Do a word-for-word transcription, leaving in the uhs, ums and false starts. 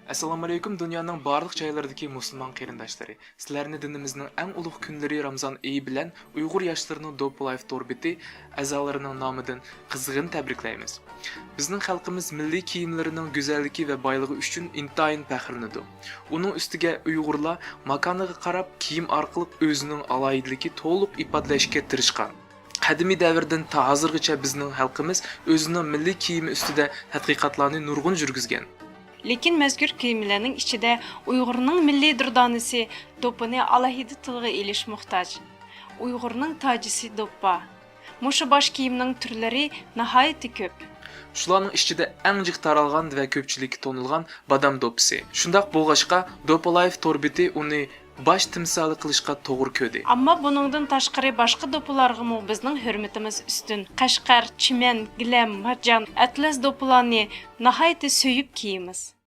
ئەسسالامۇئەلەيكۇم، دۇنيانىڭ بارلىق جايلىرىدىكى مۇسۇلمان قېرىنداشلىرى. سىلەرنى دىنىمىزنىڭ ئەڭ ئۇلۇغ كۈنلىرى رامزان ئېيى بىلەن ئۇيغۇر ياشلىرىنىڭ دوپپا لايف تور بېتى ئەزالىرىنىڭ نامىدىن قىزغىن تەبرىكلەيمىز. بىزنىڭ خەلقىمىز مىللىي كىيىملىرىنىڭ گۈزەللىكى ۋە بايلىقى ئۈچۈن ئىنتايىن پەخىرلىنىدۇ. ئۇنىڭ ئۈستىگە ئۇيغۇرلار ماكانىغا قاراپ كىيىم ئارقىلىق ئۆزىنىڭ ئالاھىدىلىكى تولۇق ئىپادىلەشكە تىرىشقان. قەدىمىي دەۋردىن تا ھازىرغىچە بىزنىڭ خەلقىمىز ئۆزىنىڭ مىللىي كىيىمى ئۈستىدە تەتقىقاتلارنى نۇرغۇن يۈرگۈزگەن. لېكىن مەزكۇر كىيىملەرنىڭ ئىچىدە ئۇيغۇرنىڭ مىللىي دۇردانىسى دوپپىنى ئالاھىدە تىلغا ئېلىش موھتاج. ئۇيغۇرنىڭ تاجىسى دوپپا. مۇشۇ باش كىيىمنىڭ تۈرلىرى ناھايىتى كۆپ. شۇلارنىڭ ئىچىدە ئەڭ جىق تارالغان ۋە كۆپچىلىككە تونۇلغان بادام دوپپىسى. شۇنداق بولغاچقا، دوپپا لايف تور بېتى ئۇنى باش تىمسالى قىلىشقا توغرا كۆردى. ئەمما بۇنىڭدىن تاشقىرى باشقا دوپپىلارغىمۇ بىزنىڭ ھۆرمىتىمىز ئۈستۈن. قەشقەر، چىمەن، گىلەم، مارجان، ئەتلەس دوپپىلارنى ناھايىتى سۆيۈپ كىيىمىز.